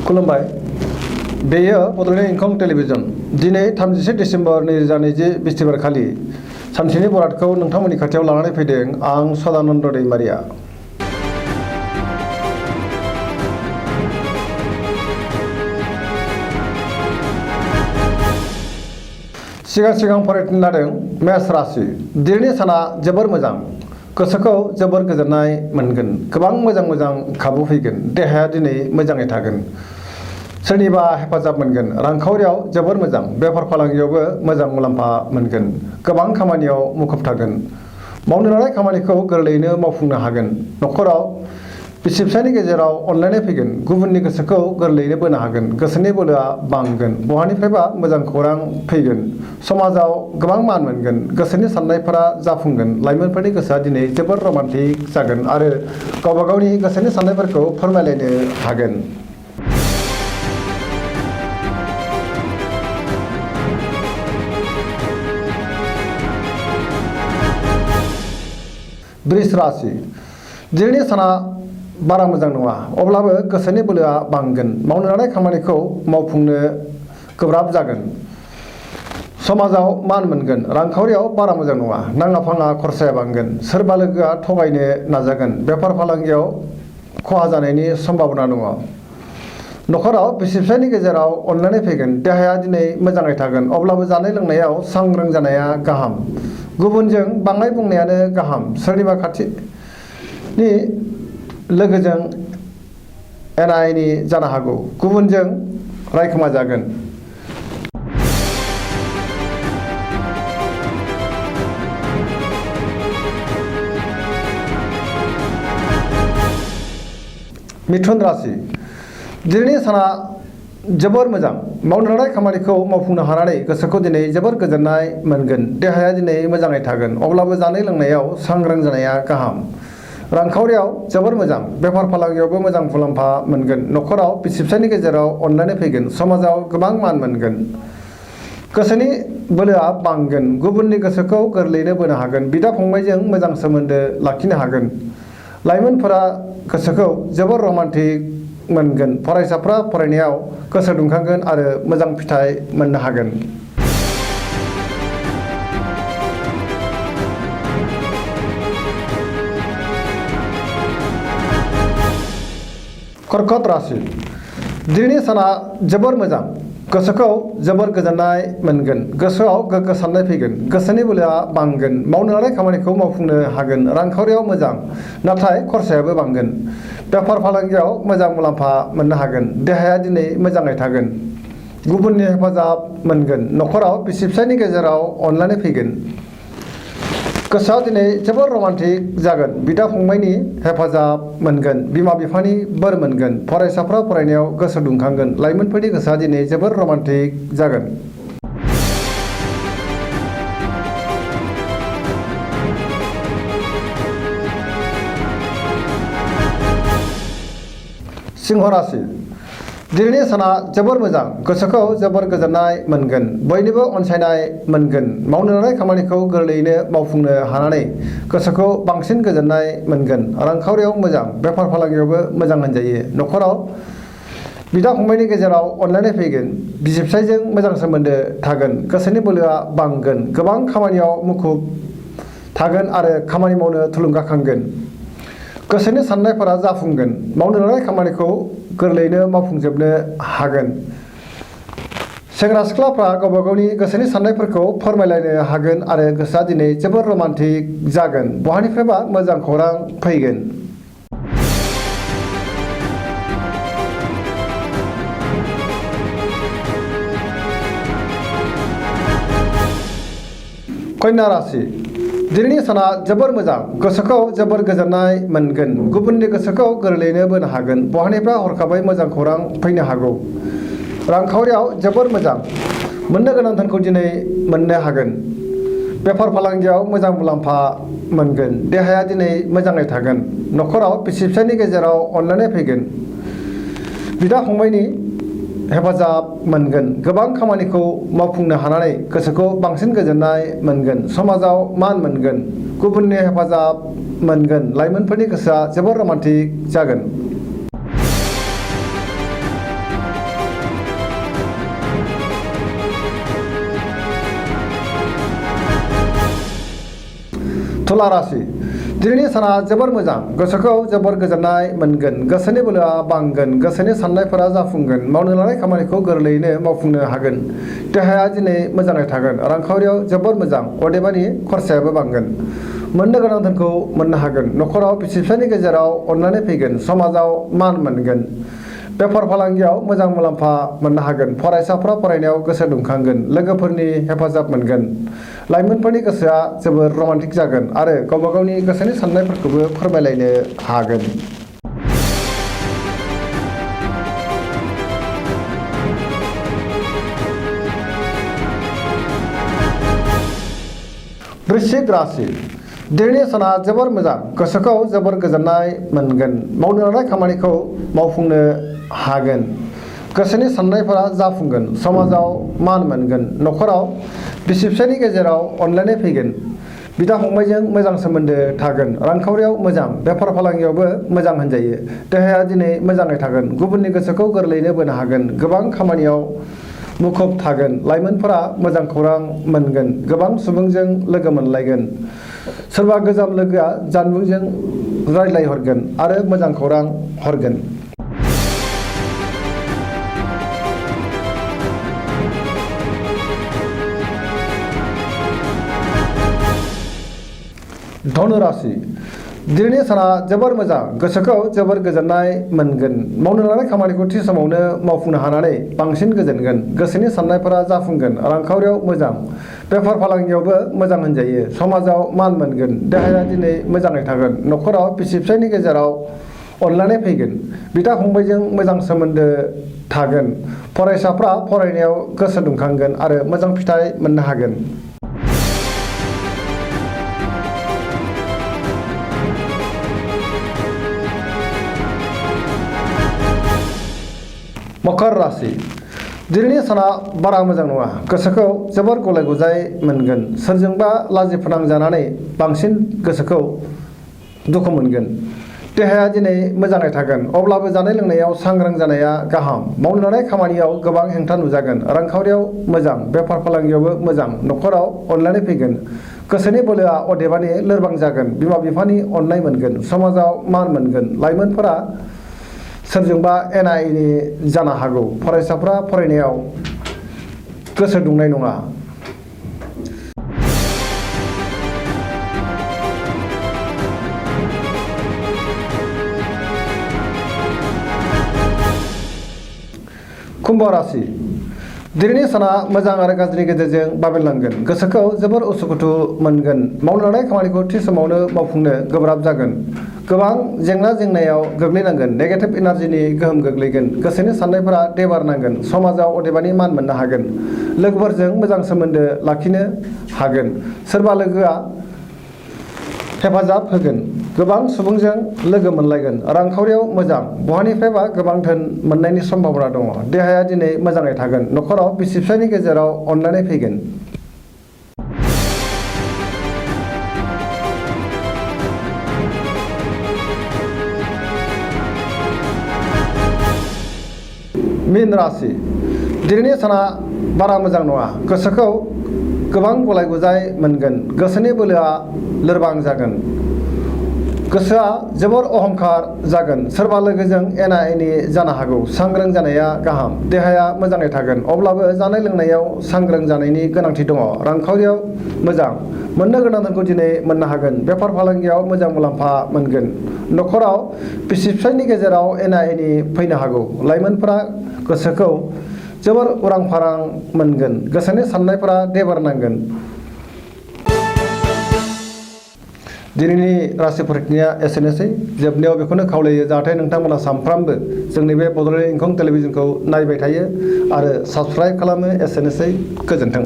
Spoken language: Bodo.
खुलुमबाय। बेयो बड'लेण्ड इंखं टेलिभिजन। दिनै 31 डिसेम्बर 2020 बिस्थिबारखालि सानसेनि बरादखौ नोंथांमोननि खाथियाव लानानै फैदों आं सदानन्द दैमारिया। सिगां फरायनो लादों मेष राशि। दिनैनि साना जोबोर मोजां। गोसोखौ जोबोर गोजोननाय मोनगोन। गोबां मोजां खाबु फैगोन। देहाया दिनै मोजाङै थागोन। सोरनिबा हेफाजाब मोनगोन। रांखावरियाव जोबोर मोजां। बेफार फालांगियावबो मोजां मुलाम्फा मोनगोन। गोबां खामानियाव मुखुब थागोन। मावनो लानाय खामानिखौ गोरलैयैनो मावफुंनो हागोन। न'खराव बिसि फिसायनि गेजेराव अनलायनाय फैगोन। गुबुननि गोसोखौ गोरलैयैनो बोनो हागोन। गोसोनि बोलोआ बांगोन। बहानिफ्रायबा मोजां खौरां फैगोन। समाजाव गोबां मान मोनगोन। गोसोनि साननायफोरा जाफुंगोन। लाइमोनफोरनि गोसोआ दिनै जोबोर रमान्टिक जागोन आरो गावबा गावनि गोसोनि साननायफोरखौ फोरमायलायनो हागोन। वृष राशि। दिनैनि साना बारा मोजां नङा, अब्लाबो गोसोनि बोलोआ बांगोन। मावनो लानाय खामानिखौ मावफुंनो गोब्राब जागोन। समाजाव मान मोनगोन। रांखावरियाव बारा मोजां नङा। नाङा फाङा खरसाया बांगोन। सोरबा लोगोआ थगायनो नाजागोन। बेफार फालांगियाव खहा जानायनि सम्भाबना दङ। न'खराव बिसि फिसायनि गेजेराव अनलायनाय फैगोन। देहाया दिनै मोजाङै थागोन, अब्लाबो जानाय लोंनायाव सांग्रां जानाया गाहाम। गुबुनजों बाङाय बुंनायानो गाहाम। सोरनिबा खाथिनि लोगोजों एना एनि जानो हागौ। गुबुनजों रायखोमा जागोन। मिथुन राशि। दिनैनि साना जोबोर मोजां। मावनो लानाय खामानिखौ मावफुंनो हानानै गोसोखौ दिनै जोबोर गोजोननाय मोनगोन। देहाया दिनै मोजाङै थागोन, अब्लाबो जानाय लोंनायाव सांग्रां जानाया गाहाम। रांखावरियाव जोबोर मोजां। बेफार फालांगियावबो मोजां मुलाम्फा मोनगोन। न'खराव बिसि फिसायनि गेजेराव अनलायनाय फैगोन। समाजाव गोबां मान मोनगोन। गोसोनि बोलोआ बांगोन। गुबुननि गोसोखौ गोरलैयैनो बोनो हागोन। बिदा फंबायजों मोजां सोमोन्दो लाखिनो हागोन। लाइमोनफोरा गोसोखौ जोबोर रमान्टिक मोनगोन। फरायसाफ्रा फरायनायाव गोसो दुंखांगोन आरो मोजां फिथाइ मोननो हागोन। कर्कट राशि। दिनैनि साना जोबोर मोजां। गोसोखौ जोबोर गोजोननाय मोनगोन। गोसोआव गोग्गो साननाय फैगोन। गोसोनि बोलोआ बांगोन। मावनो लानाय खामानिखौ मावफुंनो हागोन। रांखावरियाव मोजां, नाथाय खरसायाबो बांगोन। बेफार फालांगियाव मोजां मुलाम्फा मोननो हागोन। देहाया दिनै मोजाङै थागोन। गुबुननि हेफाजाब मोनगोन। न'खराव बिसि फिसायनि गेजेराव अनलायनाय फैगोन। गोसोआ दिनै जोबोर रमान्टिक जागोन। बिदा फंबायनि हेफाजाब मोनगोन। बिमा बिफानि बोर मोनगोन। फरायसाफ्रा फरायनायाव गोसो दुंखांगोन। लाइमोनफोरनि गोसोआ दिनै जोबोर रमान्टिक जागोन। सिंह राशि। दिनैनि साना जोबोर मोजां। गोसोखौ जोबोर गोजोननाय मोनगोन। बयनिबो अनसायनाय मोनगोन। मावनो लानाय खामानिखौ गोरलैयैनो मावफुंनो हानानै गोसोखौ बांसिन गोजोननाय मोनगोन। रांखावरियाव मोजां। बेफार फालांगियावबो मोजां होनजायो। न'खराव बिदा फंबायनि गेजेराव अनलायनाय फैगोन। बिसि फिसायजों मोजां सोमोन्दो थागोन। गोसोनि बोलोआ बांगोन। गोबां खामानियाव मुखुब थागोन आरो खामानि मावनो थुलुंगाखांगोन। गोसोनि साननायफोरा जाफुंगोन। मावनो लानाय खामानिखौ गोरलैयैनो मावफुंजोबनो हागोन। सेंग्रा सिख्लाफ्रा गावबा गावनि गोसोनि साननायफोरखौ फोरमायलायनो हागोन आरो गोसोआ दिनै जोबोर रमान्टिक जागोन। बहानिफ्रायबा मोजां खौरां फैगोन। कन्या राशि। दिनैनि साना जोबोर मोजां। गोसोखौ जोबोर गोजोननाय मोनगोन। गुबुननि गोसोखौ गोरलैयैनो बोनो हागोन। बहानिफ्राय हरखाबै मोजां खौरां फैनो हागौ। रांखावरियाव जोबोर मोजां। मोननो गोनां धोनखौ दिनै मोननो हागोन। बेफार फालांगियाव मोजां मुलाम्फा मोनगोन। देहाया दिनै मोजाङै थागोन। न'खराव बिसि फिसायनि गेजेराव अनलायनाय फैगोन। बिदा फंबायनि हेफाजाब मोनगोन। गोबां खामानिखौ मावफुंनो हानानै गोसोखौ बांसिन गोजोननाय मोनगोन। समाजाव मान मोनगोन। गुबुननि हेफाजाब मोनगोन। लाइमोनफोरनि गोसोआ जोबोर रमान्टिक जागोन। तुला राशि दिनैनि साना जोबोर मोजां गोसोखौ जोबोर गोजोननाय मोनगोन गोसोनि बोलोआ बांगोन गोसोनि साननायफोरा जाफुंगोन मावनो लानाय खामानिखौ गोरलैयैनो मावफुंनो हागोन देहाया दिनै मोजाङै थागोन रांखावरियाव जोबोर मोजां अदेबानि खरसायाबो बांगोन मोननो गोनां धोनखौ मोननो हागोन नखराव बिसि फिसायनि गेजेराव अननानै फैगोन समाजाव मान मोनगोन बेफार फालांगियाव मोजां मुलाम्फा मोननो हागोन फरायसाफ्रा फरायनायाव गोसो दुंखांगोन लोगोफोरनि हेफाजाब मोनगोन लाइमोनफोरनि गोसोआ जोबोर रमान्टिक जागोन आरो गावबा गावनि गोसोनि साननायफोरखौबो फोरमायलायनो हागोन। वृश्चिक राशि दिनैनि साना जोबोर मोजां गोसोखौ जोबोर गोजोननाय मोनगोन मावनो लानाय खामानिखौ मावफुंनो हागोन गोसोनि साननायफोरा जाफुंगोन समाजाव मान मोनगोन नखराव बिसि फिसायनि गेजेराव अनलायनाय फैगोन बिदा फंबायजों मोजां सोमोन्दो थागोन रांखावरियाव मोजां बेफार फालांगियावबो मोजां होनजायो देहाया दिनै मोजाङै थागोन गुबुननि गोसोखौ गोरलैयैनो बोनो हागोन गोबां खामानियाव मुखुब थागोन लाइमोनफोरा मोजां खौरां मोनगोन गोबां सुबुंजों लोगो मोनलायगोन सोरबा गोजाम लोगोआ जानबुंजों रायज्लायहरगोन आरो मोजां खौरां हरगोन। धनु राशि दिनैनि साना जोबोर मोजां गोसोखौ जोबोर गोजोननाय मोनगोन मावनो लानाय खामानिखौ थि समावनो मावफुंनो हानानै बांसिन गोजोनगोन गोसोनि साननायफोरा जाफुंगोन रांखावरियाव मोजां बेफार फालांगियावबो मोजां होनजायो समाजाव मान मोनगोन देहाया दिनै मोजाङै थागोन नखराव बिसि फिसायनि गेजेराव अनलायनाय फैगोन बिदा फंबायजों मोजां सोमोन्दो थागोन फरायसाफ्रा फरायनायाव गोसो दुंखांगोन आरो मोजां फिथाइ मोननो हागोन। मकर राशि दिनैनि साना बारा मोजां नङा गोसोखौ जोबोर गलाय गुजाय मोनगोन सोरजोंबा लाजि फोनांजानानै बांसिन गोसोखौ दुखु मोनगोन देहाया दिनै मोजाङै थागोन अब्लाबो जानाय लोंनायाव सांग्रां जानाया गाहाम मावनो लानाय खामानियाव गोबां हेंथा नुजागोन रांखावरियाव मोजां बेफार फालांगियावबो मोजां नखराव अनलायनाय फैगोन गोसोनि बोलोआ अदेबानि लोरबां जागोन बिमा बिफानि अननाय मोनगोन समाजाव मान मोनगोन लाइमोनफोरा सोरजोंबा एना एनि जानो हागौ फरायसाफ्रा फरायनायाव गोसो दुंनाय नङा। कुम्भ राशि दिनैनि साना मोजां आरो गाज्रिनि गेजेरजों बाबेनलांगोन गोसोखौ जोबोर उसुखुथु मोनगोन मावनो लानाय खामानिखौ थि समावनो मावफुंनो गोब्राब जागोन गोबां जेंना जेंनायाव गोग्लैनांगोन नेगेटिभ एनार्जिनि गोहोम गोग्लैगोन गोसोनि साननायफोरा देबारनांगोन समाजाव अदेबानि मान मोननो हागोन लोगोफोरजों मोजां सोमोन्दो लाखिनो हागोन सोरबा लोगोआ हेफाजाब होगोन गोबां सुबुंजों लोगो मोनलायगोन रांखावरियाव मोजां बहानिफ्रायबा गोबां धोन मोननायनि सम्भावना दङ देहाया दिनै मोजाङै थागोन नखराव बिसि फिसायनि गेजेराव अनलायनाय फैगोन। मीन राशि दिनैनि साना बारा मोजां नङा गोसोखौ गोबां गलाय गुजाय मोनगोन गोसोनि बोलोआ लोरबां जागोन गोसोआ जोबोर अहंखार जागोन सोरबा लोगोजों एना एनि जानो हागौ सांग्रां जानाया गाहाम देहाया मोजाङै थागोन अब्लाबो जानाय लोंनायाव सांग्रां जानायनि गोनांथि दङ रांखावरियाव मोजां मोननो गोनां धोनखौ दिनै मोननो हागोन बेफार फालांगियाव मोजां मुलाम्फा मोनगोन नखराव बिसि फिसायनि गेजेराव एना एनि फैनो हागौ लाइमोनफोरा गोसोखौ जोबोर उरां फारां मोनगोन गोसोनि साननायफोरा देबारनांगोन। दिनैनि राशि फरिखानिया एसेनोसै जोबनायाव बेखौनो खावलायो जाहाथे नोंथांमोना सानफ्रामबो जोंनि बे बड'लेण्ड इंखं टेलिभिजनखौ नायबाय थायो आरो साबस्क्राइब खालामो एसेनोसै गोजोन्थों।